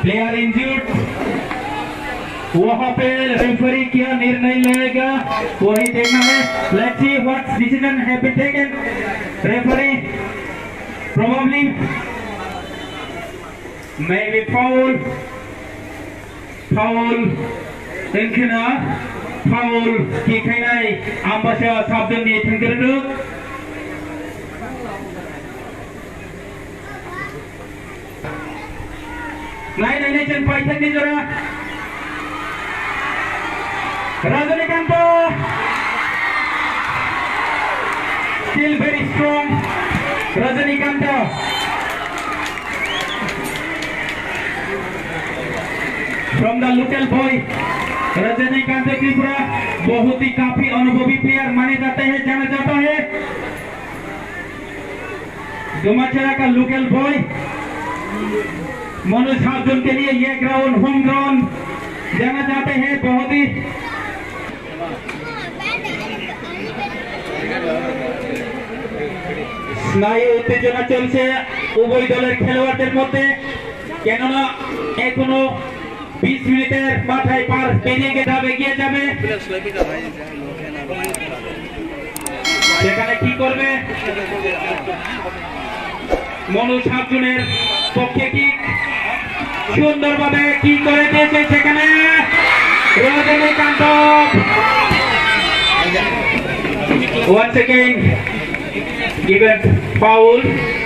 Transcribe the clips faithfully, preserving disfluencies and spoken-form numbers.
Player injured. वहाँ पे रेफरी क्या निर्णय लेगा, वही देखना है। Let's see what decision have been taken. Referee, probably, maybe foul. Foul. Engkhe na foul kikhainai Ambasa sabjoni thengkhe rwdwk. Nai, nai, nai, chwng paithakni jora. Rajanikanto. Still very strong. Rajanikanto. From the local boy, Rajanikanto Tripura, बहुत ही काफी अनुभवी player माने जाते हैं, जाना जाता है। दोमाचरा का लोकल बॉय मनोज हाजन के लिए ये ग्राउंड होम ग्राउंड जाना जाते हैं। बहुत ही স্নায়ু উত্তেজনা চলছে উভয় দলের খেলোয়াড়দের মধ্যে, কেননা এখনো বিশ মিনিটের মাথায় পার পেরিয়ে গে-, যাবে, গিয়ে যাবে। সেখানে কি করবে? মনোজ হাজুনের পক্ষে কিক, সুন্দরভাবে কিক করে দিয়েছে সেখানে Rajinikanth. Once again, given foul,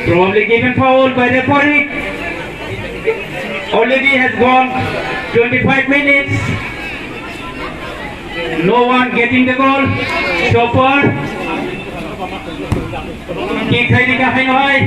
probably given foul by referee. Already has gone twenty-five minutes. No one getting the goal so far. Kick khai dikha hai no hai.